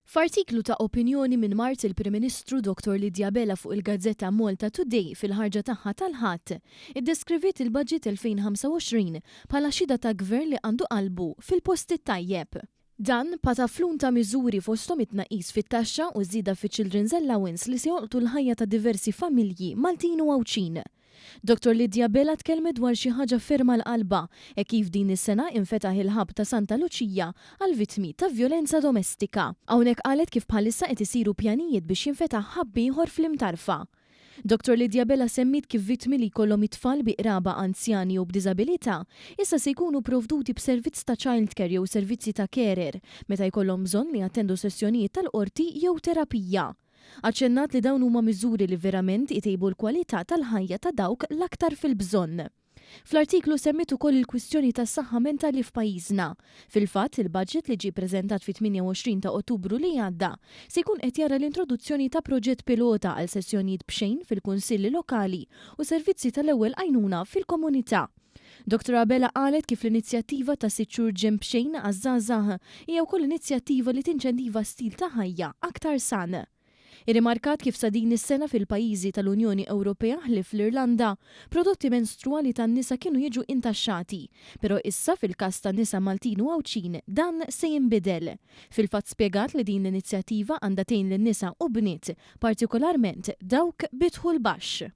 F'artiklu ta' opinjoni minn mart il-Prim Ministru Dottor Lydia Abela fuq il-gazzetta Malta Today fil-ħarġa tagħha tal-Ħadd, iddeskriviet il-Budget 2025 bħala xhieda ta' Gvern li għandu qalbu fil-post it-tajjeb. Dan pataflun ta' miżuri fosthom it-tnaqqis fit-taxxa u ż-żieda fiċ-Children's Allowance li se jolqtu l-ħajja ta' diversi familji Maltin u Għawdxin. Dottor Lydia Abela tkellmet dwar xi ħaġa ferm għal qalbha hekk kif din is-sena infetaħ il-Hub ta' Santa Luċija għall-vittmi ta' vjolenza domestika. Hawnhekk qalet kif bħalissa qed isiru pjanijiet biex jinfetaħ hub ieħor fl-Imtarfa. Dottor Lydia Abela semmiet kif vittmi li jkollhom it-tfal bi qraba anzjani jew b'diżabilità issa se jkunu provduti b'servizz ta' childcare jew servizzi ta' carer meta jkollhom bżonn li jattendu sessjonijiet tal-qorti jew terapija. Aċċennat li dawn huma miżuri li verament itejbu l-kwalità tal-ħajja ta' dawk l-aktar fil-bżonn. Fl-artiklu semmiet ukoll il-kwistjoni tas-saħħa mentali f'pajjiżna. Fil-fatt, il-budget li ġie ppreżentat fit-28 ta' Ottubru li għadda se jkun qed jara l-introduzzjoni ta' proġett pilota għal sessjonijiet b'xejn fil-kunsilli lokali u servizzi tal-ewwel għajnuna fil-komunità. Dottor Abela qalet kif l-inizjattiva ta' sitt xhur gym b'xejn għaż-żgħażagħ hija wkoll inizjattiva li tinċentiva stil ta' ħajja aktar san. Irrimarkat kif sa din is-sena fil-pajjiżi tal-Unjoni Ewropea ħlief l-Irlanda, prodotti menstruali tan-nisa kienu jiġu intaxxati, però issa fil-każ ta' nisa Maltin u Għawdxin dan se jinbidel. Fil-fatt spjegat li din l-inizjattiva għandha tgħin lin-nisa u bniet, partikolarment dawk bi dħul baxx.